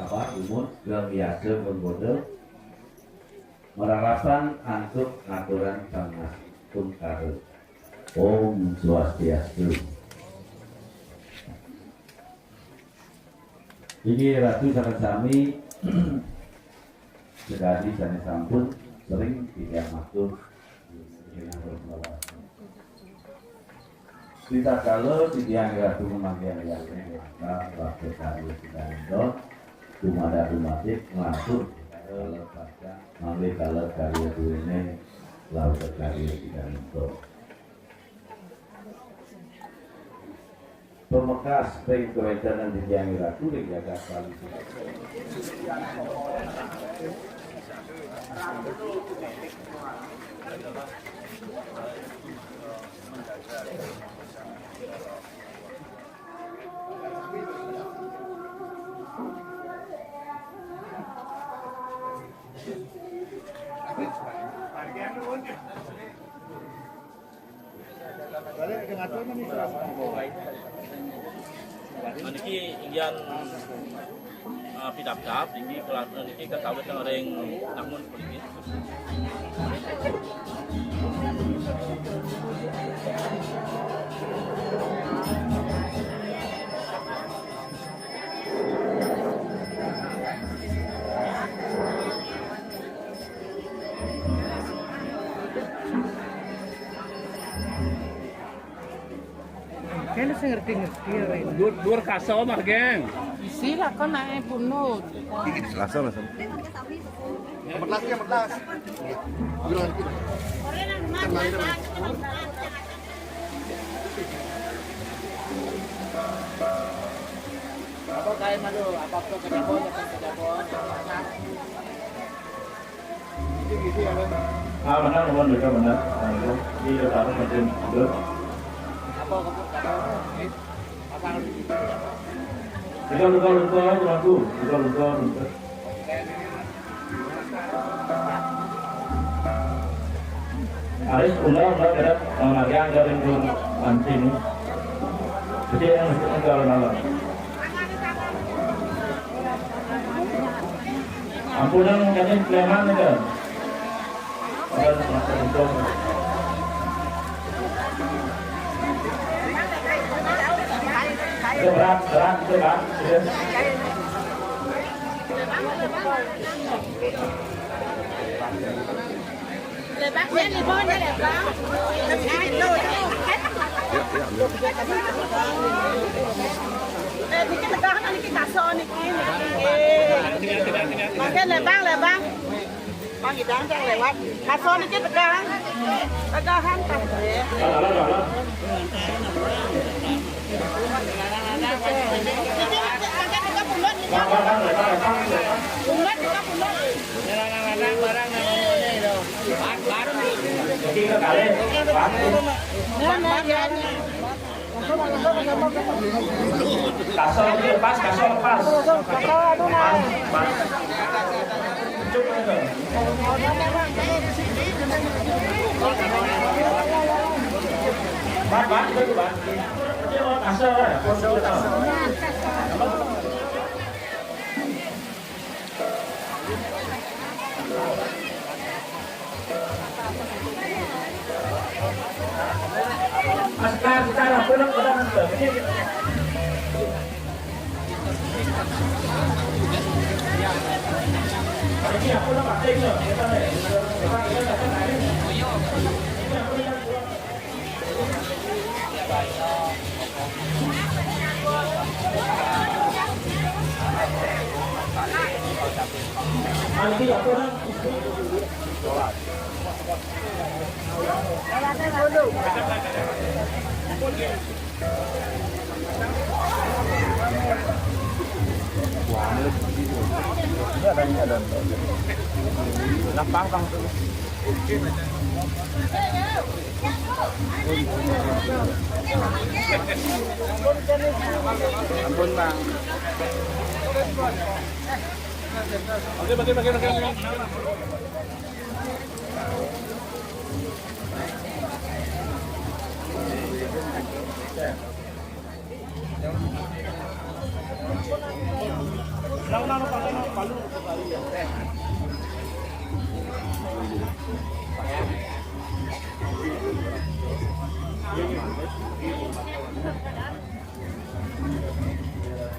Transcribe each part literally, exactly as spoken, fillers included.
Apa, Umut, Gang Yase, Penggoda, mararasan antuk ngaturan Sang Astungkara. Om Swastiastu. Inggih Ratu sareng sami, sakadi sané sampun sering titiang matur. Ritatkala titiang Ratu ngamanggihan yasné lantar bakta karya Sidaning Don, dumadak dumadik nglantur, mangda kala karya duéné, lauta karya Sidaning Don. Pamekas ring kawéntenan titiang Ratu ring jagat Bali. Niki inggihan, eh, pidabdab, niki kela-, niki kakawit ring namun puniki. Kéné sing ngerti-ngerti ya, Rin. Dur, dur kaso mah, geng. Isi lah kok naik bunut. Langsung, langsung. Melas ya, melas. Bilang gitu. Tenang, tenang. Apa kain malu? Apa tuh ke dapur, ke dapur? Ah, benar, benar, benar, benar. Ah, itu. Iya, taruh mesin dulu. Apa, apa, apa? Luka, luka, luka, luka, luka, luka, luka. Aris, undang, undang, berat, mengajar dari mancing. Jadi, yang mesti enggak malam. Ampunan kami preman itu. Itu berat, berat, itu berat. Lebak dia, lebak dia, lebak. Eh, niki tegahan niki kasor niki, niki. Mangke lebang, lebang. Bang Idang jang lewat. Kasor niki tegahan. Tegahan kan. Kasor lepas, kasor lepas. Pas, pas. Bang, bang, itu tuh, bang. Dia mau kasar, ya? Sekarang kita pulang ke dalam. Ampun, Bang. Oke, oke, oke, oke.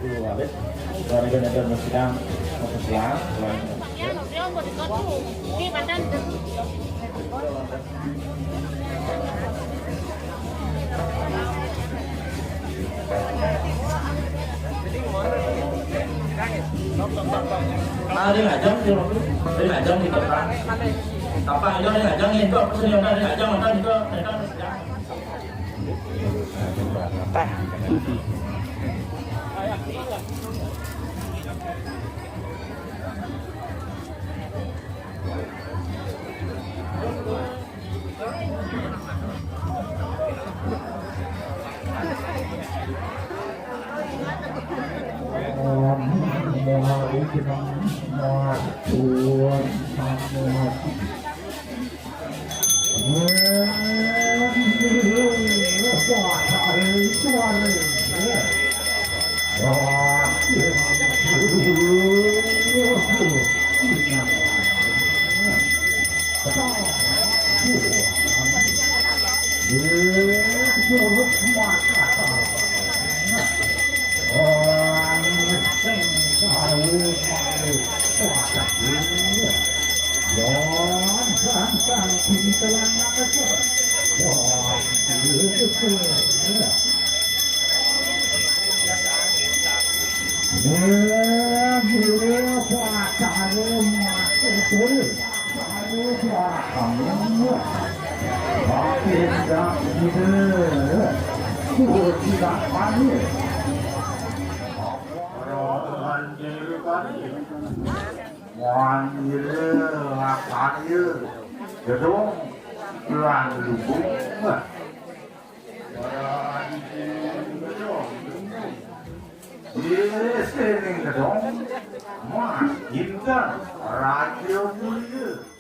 Iya, Beb. Dari Beb, Beb, Beb, sedang mau ke sebelah, sebelah. Nah, dia ngajak, dia ngajak di depan. Apa aja dia ngajak nih, itu apa sih, dia ngajak, ngajak, ngajak. Wah, iya, lakane, iya. Gedung lan lubung. Wah, iya, gedung. Iya, sing gedung. Mas, Intan, Raja Mulia.